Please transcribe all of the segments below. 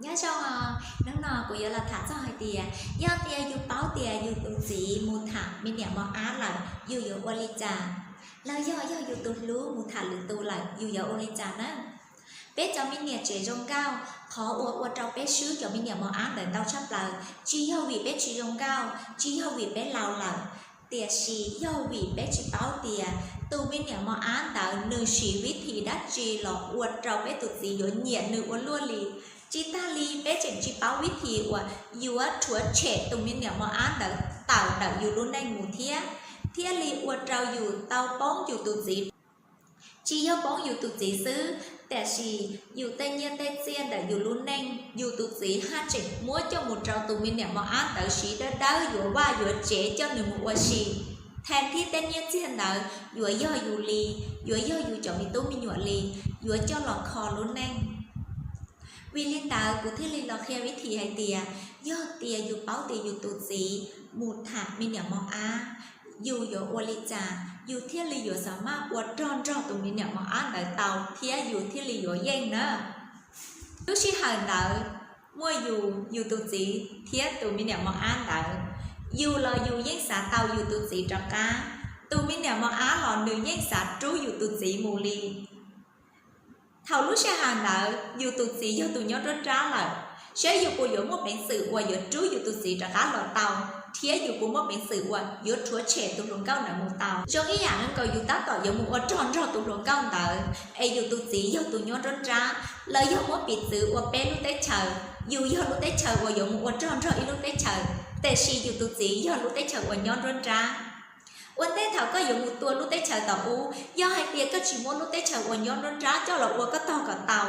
Nyob zoo os, hnub no kuv yuav los tham txog hais tias yog tias yus paub tias yus tus txiv mus tham me niam mos ab lawm yus yuav ua li cas, los yog yog yus tus hlub mus tham lwm tus lawm yus yuav ua li cas na. Peb cov me niam tsev zoo nkauj, qhov uas ua rau peb swb cov me niam mos ab ntawd ntau tshaj plaws tsis yog vim peb tsis zoo nkauj, tsis yog vim peb laus lawm, tiam sis yog vim peb tsis paub tias tus me niam mos ab ntawd nws siv vib thim dab tsi los ua rau peb tus txiv yuav nyiam nws ua luaj li. Tsis tag li peb tseem tsis paub vib thim uas yuav rhuav tshem tus me niam mos ab ntawd tawm ntawm yus lub neej mus thiab, thiaj li ua rau yus tau poob yus tus txiv. Tsis yog poob yus tus txiv xwb, tiam sis yus tej nyiaj tej txiaj ntawm yus lub neej yus tus txiv haj tseem muab coj mus rau tus me niam mos ab ntawd siv dawb dawb yuav vaj yuav tsev coj nws mus ua si. Thaum thiab tej nyiaj txiag ntawd yuav yog yus li, yuav yog yus cov me tub me nyuam li, yuav coj los kho lub neej. Vim li ntawd kuv thiaj li los qhia vib thim hais tias yog tias yus paub tias yus tus txiv mus tham me niam mos ab, yus yuav ua li cas yus thiaj li yuav xa maj ua rog nrog tus me niam mos ab ntawd tau thiab yus thiaj li yuav yeej na. Lub sij hawm ntawd muaj yus, yus tus txiv thiab tus me niam mos ab ntawd, yus los yus yeej xav tau yus tus txiv rov qab, tus me niam mos ab los nws yeej xav rub yus tus txiv mus li. Thaum lub sij hawm ntawd yus tus txiv yog tus nyob nruab nrab lawm, saib yus puas yuav muaj peev xwm uas yuav rub yus tus txiv rov qab los tau, thiab yus puas muaj peev xwm uas yuav rhuav tshem tus hluas nkauj ntawd mus tau. Zoo ib yam nkaus yus tab tom yuav mus ua rog nrog tus hluas nkauj ntawd es yus tus txiv yog tus nyob nruab nrab, los yog muab piv txwv ua peb lub teb chaws, yus yog lub teb chaws uas yuav mus ua rog nrog ib lub teb chaws, tiam sis yus tus txiv yog lub teb chaws uas nyob nruab nrab. Ua ntej thaum koj yuav mus tua lub teb chaws tom ub, yog hais tias koj tsis muab lub teb chaws uas nyob nruab nrab coj los ua koj tog kom tau,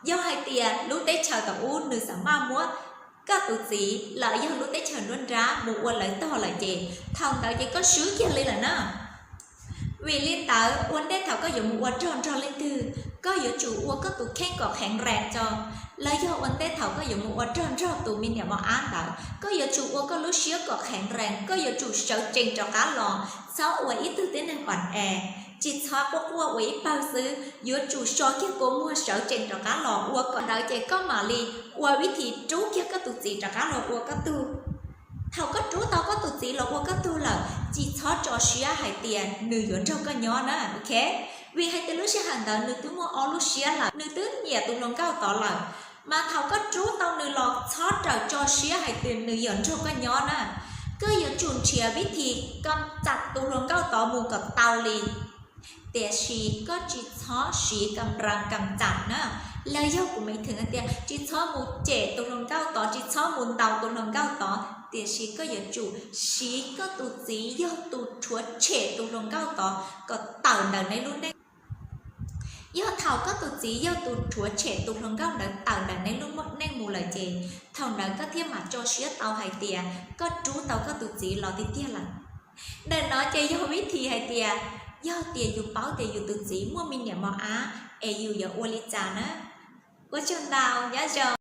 yog hais tias lub teb chaws tom ub nws xa maj muab koj tus txiv los yog lub teb chaws nruab nrab mus ua lawv tog lawm ces thaum ntawd ces koj swb kiag li lawm na. Vim li ntawd ua ntej thaum koj yuav mus ua rog nrog leej twg, koj yuav tsum ua koj tus kheej kom kheev rees tso. Los yog ua ntej thaum koj yuav mus ua rog nrog tus me niam mos ab ntawd, koj yuav tsum ua koj lub siab kom kheev rees, koj yuav tsum sawv tsees rov qab los, txhob ua ib tug tib neeg pom es, tsis txhob quaj quaj ua ib pawg xwb, yuav tsum so kiag kua muag sawv tsees rov qab los ua kom ntawd ces koj mam li ua vib thim rub kiag koj tus txiv rov qab los ua koj tug. Thaum koj rub tau koj tus txiv los ua koj tug lawm, tsis txhob tso siab hais tias nws yuav nrog koj nyob na, ok? Vim hais tias lub sij hawm ntawd nws twb muaj ob lub siab lawm, nws twb nyiam tus hluas nkauj tod lawm. Mas thaum koj rub tau nws los txhob rawm tso siab hais tias nws yuav nrog koj nyob na. Koj yuav tsum nrhiav vib thim kam txam tus hluas nkauj tod mus kom tau li. Tiam sis koj tsis txhob siv kam ras kam txam na. Los yog kuv me thwm tias tsis txhob mus cem tus hluas nkauj tod, tsis txhob mus ntaus tus hluas nkauj tod, tiam sis koj yuav tsum siv koj tus txiv yog tus rhuav tshem tus hluas nkauj tod kom tawm ntawm neb lub neej. Yog thaum koj tus txiv yog tus rhuav tshem tus hluas nkauj ntawd tawm ntawm neb lub neej mus lawm ces thaum ntawd koj thiaj mam tso siab tau hais tias koj rub tau koj tus txiv los tiag tiag lawm. Ntawm no ces yog vib thim hais tias yog tias yus paub tias yus tus txiv muaj me niam mos ab es yus yuav ua li cas na. Ua tsaug ntau, nyob zoo.